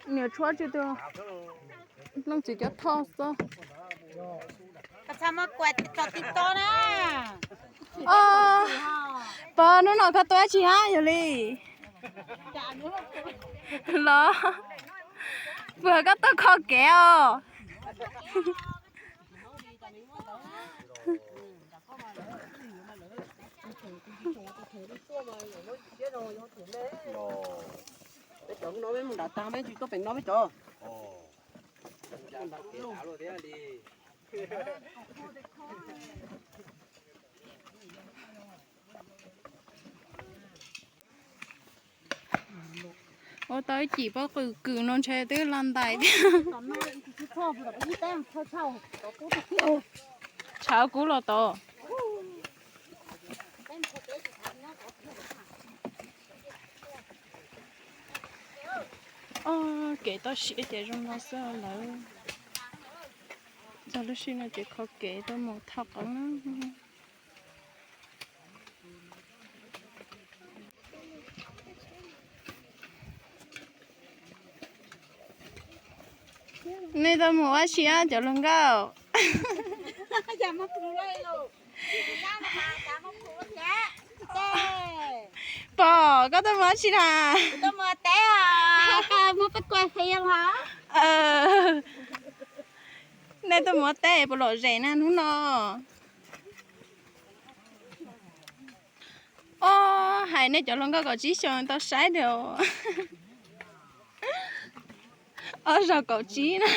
Niam tshuab tsis tu, leej txiv cov thoj xwb. Pog, hnub no koj tuaj tsis hab yog li los? Pog, koj tuaj kho kev os. Peb cov hnub no peb mus nram tag peb tsis tuaj pem no peb cov. Ua tau ib cim pob kws kws no ntshe twb la ntais thiab. Tshav kub los tod. Kev toj siab ces zoo no xwb lawm. Txog lub sij no ces kho kev tuaj mus thauj qeeb na. Nej tuaj mus ua si cov hluas nkauj? Pog, koj tuaj mus ua si na? Nej tuaj mus ua teb puas lom zem na hnub no? Ob, hais nej cov hluas nkauj kaum tsib xyoo tau saib tias ob zaug kaum tsib na.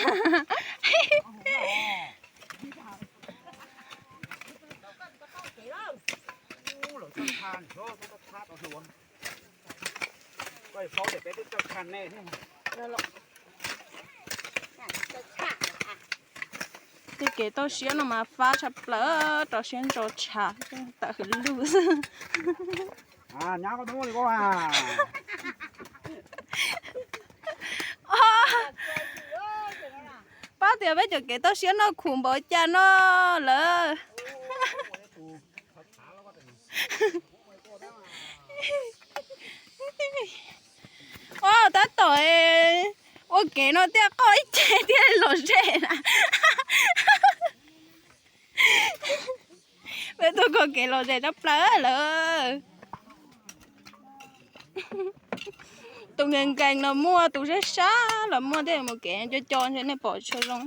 Tej kev toj siab no mas fab tshaj plaws, rau siab ntso tshav tawm hws lug. Pab tias peb cov kev toj siab no khuv npaum cas no lawm. Ob, tab tom ua kev no thiaj qoj ib ce thiaj lom zem na. Peb tuaj kho kev lom zem tshaj plaws lawm. Tus nkees nkees los muaj, tus sab sab los muaj, thiaj mus kev co co ntshe nej pom tsis zoo.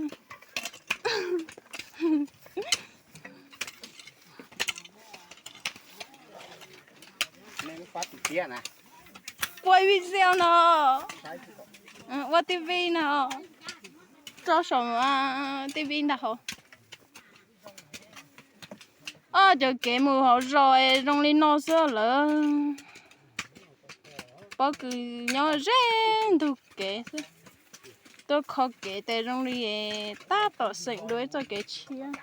Ua video no, ua T V no, tso saum T V ntag hauv. Ob, cov kev mus hauv zos zoo li no xwb lawm. Pob kws nyob ze ntug kev xwb. Tuaj kho kev tes zoo li tab tom xeem dua ib txoj kev tshiab.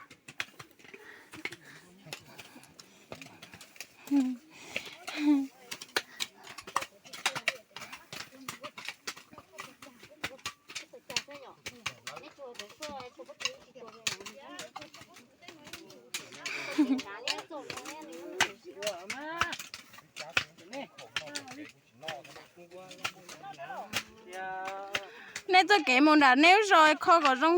Nej txoj kev mus nram nej lub zos kho kom zoo,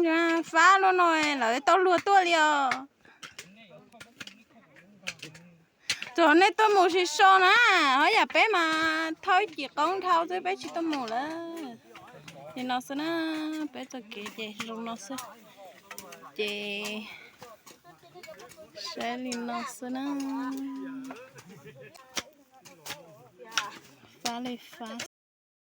fab lub no lawv tau luag tuaj li os. Tsuas nej tuaj mus tsis so na, ho yam peb mas thauj ib cim qoob dhau xwb peb tsis tuaj mus lawm. Li no xwb na, peb txoj kev ces zoo no xwb. Ces saib li no xwb na. Fab li fab